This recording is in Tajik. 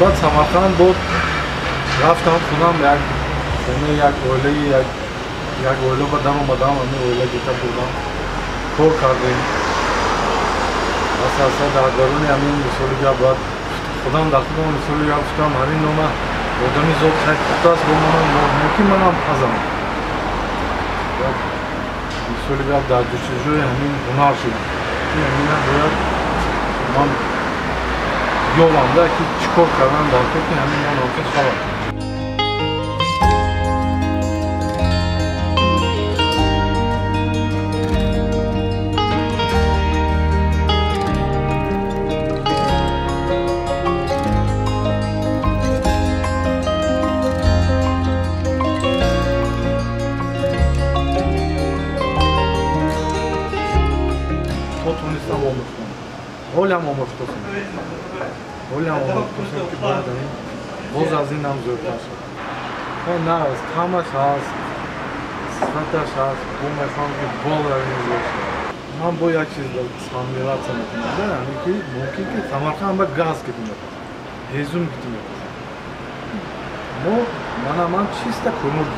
Баъд Самарқанд буд, рафтам худам як хонаи як оилаи як оила ба дар омадам, ҳамин оила гита бурдам, кор кардем. Аса дар даруни ҳамин мисоли гап баъд худам дар худам мисоли гап гуфтам, ҳамин нома одами зод хай пухтааст, бо манам мумкин манам пазам. Мисоли гап дар ҷустуҷӯи ҳамин ҳунар шудам, ки ҳамина бояд ман ёбам да, ки чӣ кор кардан дар кор, ки ҳамин нон ҳофиз шавад. Ҳолям омӯхтосем, ҳолям омӯхтосем, ки бояд ҳамин боз аз ин ҳам зӯртар шавад. На, таъмаш ҳаст, сифаташ ҳаст, бо мехоҳам, ки боз аз ин зӯр шавад. Ман бо як чиз сомневаться мекунам, ҳамин ки мумкин ки Самарқанд ба газ кити мепазад, ҳезум кити мепазад. Мо мана ман чиста кӯмур.